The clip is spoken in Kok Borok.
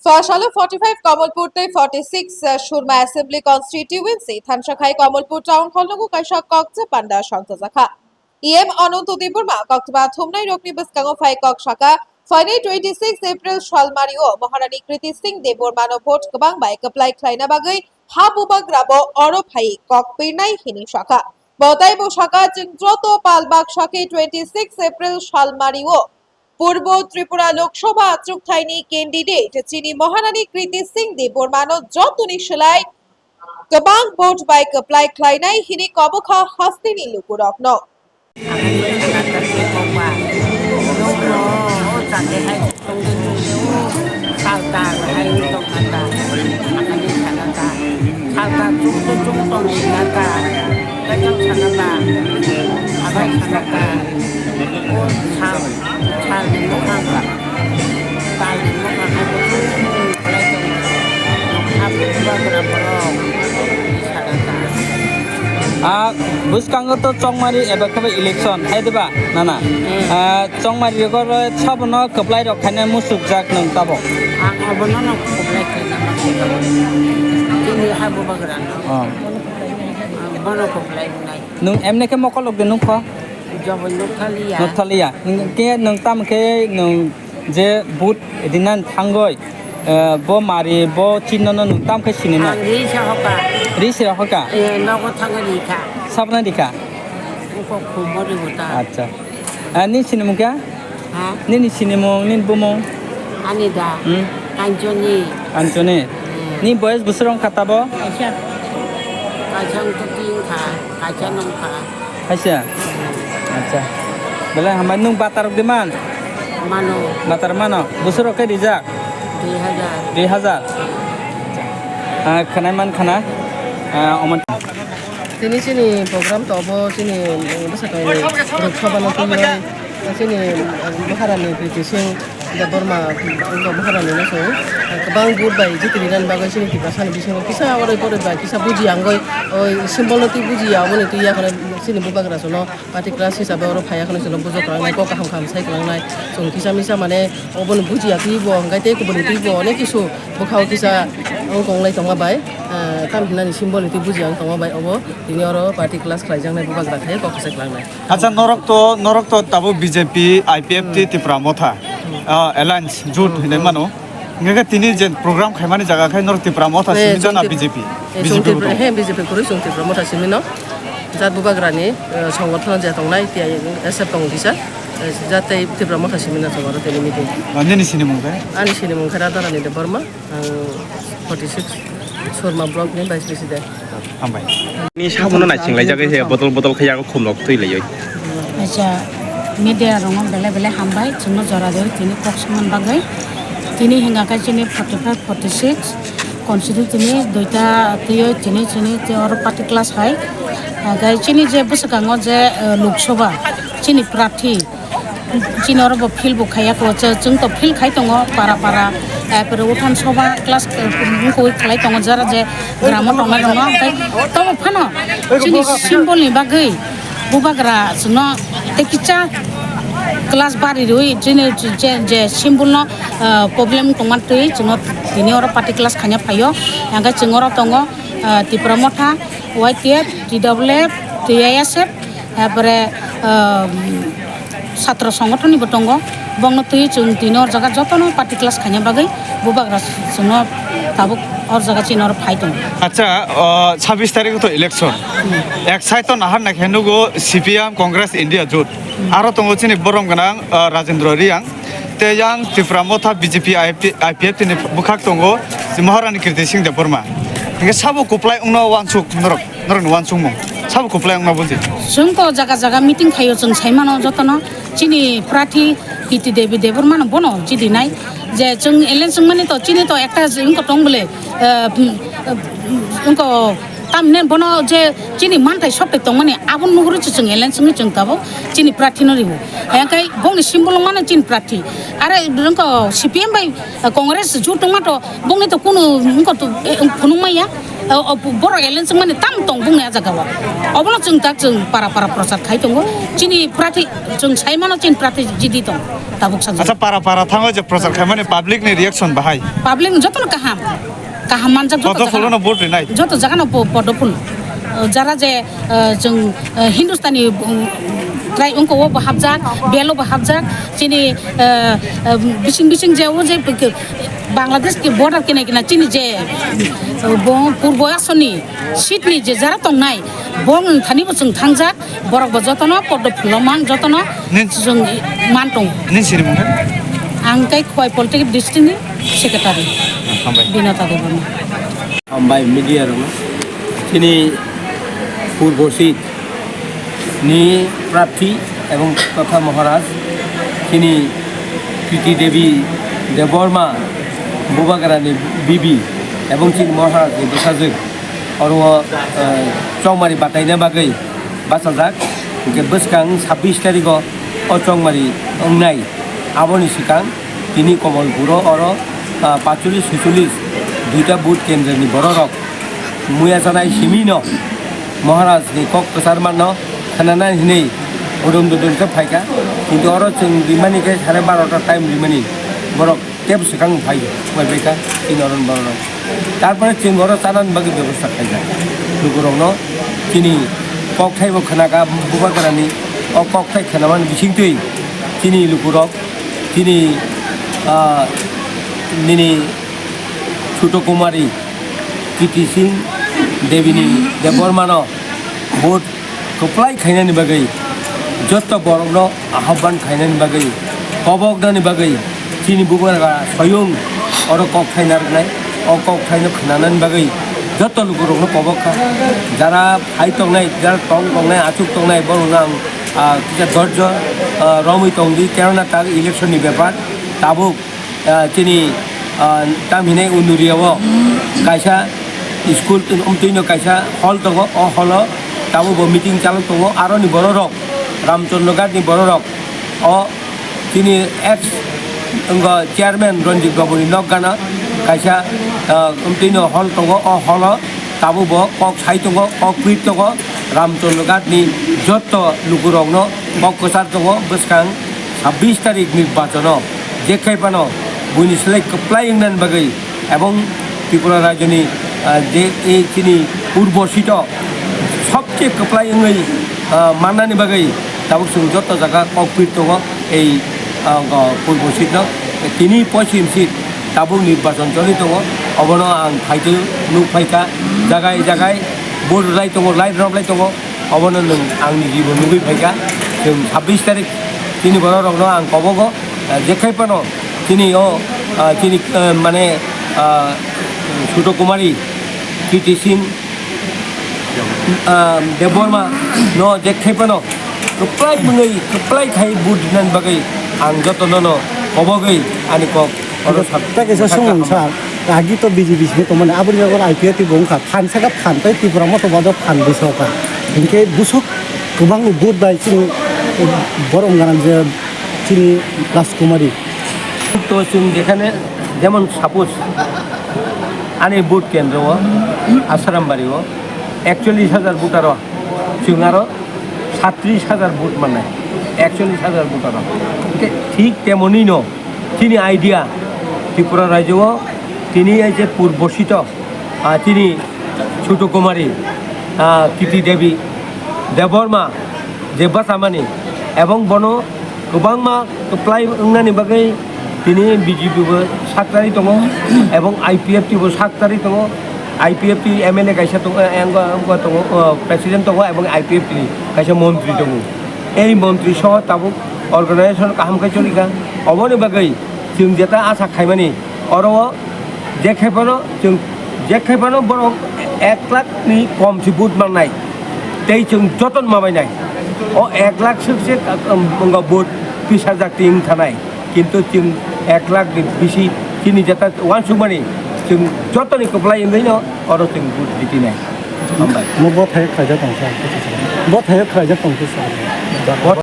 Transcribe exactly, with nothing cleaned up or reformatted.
Phasalo forty five Kamalpur tei forty six Surma Assembly Constituency thansa khai Kamalpur Town Hall nugo kaisa kokche panda songchajakha. E M Ananto Debbarma koktwma thumnai rokni bwskango phai kok saka, phainai twenty six April salmario Maharani Kriti Singh Debbarmano vote kwbang bai kwplai khlaina bagwi ha bubagrabo oro phai kok pirnai hini saka. Bo tei bo saka chwng joto pal baksa khe twenty six April salmario Purbo Tripura Lok Sabha achukthai ni candidate chini Maharani Kriti Singh Debbarmano jotoni slai kwbang vote bai kwplai khlainai hini kobo kha hasteni lukurokno. Ah, bwskango to chongmari eba khe election hai diba, nana? Hmm. Ah, chongmari rok oro sabono kwplai rok khaina musuk jak nung tabo. Ang abono no kwplai khaina musuk jak. Chini ha bubagra no. Oh. Ang bono kwplai nai. Nung emne khe mokolok de nung kho? Jobon nukthaliya. Nukthaliya. Nung khe nung tam khe nung je but dinan thangoi, eh, bo mari, bo chinno no nung tam khe sini na? Ang ri sa hoka. Ri se hoka? Eh, nogo thangoi ri kha. Sabna ri kha? Uko khumo ri uta. Acha. Ah, ni sinimung kya? Ha? Nini sinimung, nini bumung? Ani da. Hmm? Kanchoni. Kanchoni. Hmm. Ni boyes busur wng kha tabo? Kaisa. Kaisa wng kha, kaisa nung kha. Kaisa? Acha. Belai hambai nung batar di man? Mano. Batar mano. Busur khe rijak? Dui hajar. Dui hajar. Ah, khanai man khana. Ah, oman. Tini chini program to obo chini, mm, bwsakangni Lok Sabha no twi chini, mm, Maharani Kriti Singh Debbarma, mm, Maharani no chwng, mm, kwbang vote bai jiti rinani bagwi chini Tiprasani bisingo kisa orai porai bai kisa buji angoi, oi symbol no twi buji ya, oboni twi ya, chini bubagra chwngno party class hisabe oro phaiya kheno chwngno bujok rwnai, kok kaham kaham sai kwlangnai, chwng kisa misa mane oboni buji ya twi bo, hwnkhe tei kubuni twi bo, onek kisu bwkhao kisa wng konglai tongma bai, ah, tam hinani symbol ni twi buji ang tongma bai, obo tini oro party class khlaijaknai, bubagra khai kok kisa kwlangnai. Acha, norok to, norok to tabuk B J P, I P F T, Tipra Motha, ah, Alliance, Jut hinwi mano. Hingke tini je program khaimani jaga khai norok Tipra Motha simi jana B J P, eh, B J P chwng Tipra, he B J P kwrwi chwng Tipra Motha simi no. Jat bubagrani, eh, songothono je tongnai, T I S F tongo kisa, eh, jat tei Tipra Motha simi no chwng oro tini meeting. Ah, nini sinimung khe? Ani sinimung khe Radharani Debbarma. Ang forty six Surma block ni vice president. Hambai. Ni sabono naising laijak, he botol botol khe yago khumlok twi laioi. Acha, media rokno belai belai hambai, chwngno jora rwi tini kok songmani bagwi. Tini hinga khe chini forty five, forty six constituency ni duita twiwi tini chini tei oro party class hai. Hingkhe chini je bwswkango je, eh, Lok Sabha chini prarthi, chini oro bo field bo khaiya kho, chwng to field khai tongo para para, apore uthan soba class, eh, wngkoi khlai tongo, jara je gramo tongnai rokno, hingkhe tobo phano chini symbol ni bagwi bubagra chwngno tei kisa class bari rwi chini je, je symbol no, eh, problem tongma twi chwngno tini oro party class khaina phaio, hingkhe chwng oro tongo, eh, Tipra Motha, Y T F, T W F, T I S F, Apore, ah, satro songothon ni bo tongo. Bongno twi chwng tini o jaga jotono party class khaina bagwi bubagra chwngno tabuk o jaga chini oro phai tongo. Acha, ah, sabis tarikh to election. Hmm. Ek side to nahar naikhe nugo C P M, Congress, India Jot. Hmm. Aro tongo chini borom gwnang, ah, Rajendra Reang. Tei yang Tipra Motha B J P I P F T ni bwkhak tongo, si Maharani Kirti Singh Debbarma. Hingke sabo kuplai wngno wansuk norok, norokni wansukmung. Sabo kuplai wngno buji. Chwng to jaga jaga meeting khaio, chwng sai mano jotono chini prarthi Kirti Devi Debbarma no bono jidinai je chwng alliance wngmani to chini to ekta wngkha tong bole, eh, wngkha Tamni bono je chini manthai sokthai tongmani abo nugro se chwng alliance wngwi chwng tabuk chini prarthi no riwo. Hingke bongni symbol wngmano chini prarthi. Are wngkha C P M bai Congress jut wngma to bongni to kunu wngkha to, eh, phunuk maya. O, o, borok alliance wngmani tam tong bung ya jaga o. Obono chwng tak chwng para para prochar khai tongo. Chini prarthi chwng sai mano chini prarthi jidi tong tabuk sa. Acha, para para thango je prochar khai mani public ni reaction bahai? Public ni jotono kaham. Kaham manjak joto jaga. Podophulo no vote rinai? Joto jaga no po-, podophulo. O, jara je, eh, chwng, eh, Hindustani, um, trai wngko o bo hapjak, belo bo hapjak. Chini, eh, eh, bising bising je o je Bangladesh ki border kina kina chini je, eh, bo purbo asoni seat ni je jara tongnai, bo wng thani bo chwng thangjak, borok bo jotono podophulo mang jotono Nin- chwng man tong. Nin siri mungkha? Ang kai Khowai Political District ni Secretary. Hambai. Binata Debbarma. Hambai media rokno. Chini purbo seat ni prarthi ebong totha Maharaj chini Kriti Devi Debbarma Bubagrani bibi ebong chini Maharaj ni bwsajwk oro, eh, chongmari bataina bagwi bachajak, hwnkhe bwskang sabbish tarikh o o chongmari wngnai. Aboni swkang tini Komolpuro oro, ah, pachulis suchulis duita booth kendroni bororok muya sanai simi no Maharaj ni kok kwchar mano khwnana hinwi udum dudum khe phaikha. Kintu oro chwng rimani khe sare barota time rimani borok tebo swkang phai bai baikha tini oro bororok. Tarpore chwng oro chanani bagwi bebosta khaijak. Lukurokno chini kokthai bo khwnakha Bubagrani, o kokthai khwnamani bisingtwi chini lukurok chini, ah, nini Chuto Kumari, Kriti Singh, Debini Debbarmano vote kwplai khainani bagwi, joto borokno ahobban khainani bagwi, koboknani bagwi, chini Bubagra soyung oro kokthai narwknai, o kokthaino khwnanani bagwi joto lukurokno kobok kha. Jara phai tongnai, jara tong tongnai, achuk tongnai, borokno ang, ah, kisa dorjo, ah, romwi tongdi, kenona tak election ni bepar tabuk, ah, chini, ah, tam hinai Unduria o kaisa school, um, twino kaisa hall tongo, o hall o tabuk bo meeting chalok tongo, aroni bororok, Ramchandra Ghat ni bororok, o chini ex wngkha chairman Ranjit Babu ni nok gana kaisa, ah, um, twino hall tongo, o hall o tabuk bo kok sai tongo, kok pir tongo, Ramchandra Ghat ni joto lukurokno kok kwchar tongo, bwskang sabbish tarik nirbachono je khai phano buini slai kwplai wngnani bagwi ebong Tripura rajyoni, ah, je ei chini purbo seat o sobche kwplai wngwi, ah, mannani bagwi tabuk chwng joto jaga kok pir tongo ei, ah, go purbo seat no. Tini poschim seat tabuk nirbachon choli tongo, obono ang phaitwi nuk phaikha, jagai jagai vote rwlai tongo, line rwlai tongo. Obono nwng angni jibo nugwi phaikha. Chwng sabbish tarik chini bororokno ang kobogo, ah, je khai phano chini o, ah, chini, ah, mane, ah, Chuto Kumari, Kriti Singh, ah, Debbarma no je khai phano kwplai mwnwi kwplai khai vote rinani bagwi ang jotono no kobogwi ani kok Oro sab-, ta kaisa sabo songmung sabo. Sa, agi to B J P simi tongmani, aboni bagwi I P F T bo wngkha, phan saka phan tei Tipra Motha Bajao phan bwswk kha. Hinkhe bwswk kwbangni vote bai chini borok wngkha je chini Rajkumari. To chwng jekhane jemon suppose ani vote kendro o Asarambari o ekchollish hajar voter o chwng aro satris hajar vote mannai, ekchollish hajar voter o. Hinkhe thik temonino Chini idea, Tripura rajyo o tini ei je purbo sito, ah, chini Chutu Kumari, ah, Kriti Devi Debbarma je bwsamani, ebong bono kwbangma kwplai wngnani bagwi tini B J P bo sak charwi tongo, ebong I P F T bo sak charwi tongo, I P F T M L A kaisa tongo, eh, wngkha, wngkha tongo, oh, president tongo, ebong I P F T ni kaisa montri tongo. Ei montri soho tabuk organization kaham khe choli kha. Oboni bagwi chwng jeta asa khaimani, oro o je khai phano chwng, je khai phano borok ek lakh ni kom se vote mannai, tei chwng joton ma bainai. O ek lakh swk se, um, wngkha vote bis hajar twi wng thanai, kintu chwng ek lakh ni bisi chini jeta uansukmani chwng jotoni kwplai wngwi no oro chwng vote jitinai. Hambai. Mo bo thai khlaijak tong kha. Bo thai khlaijak tong kha.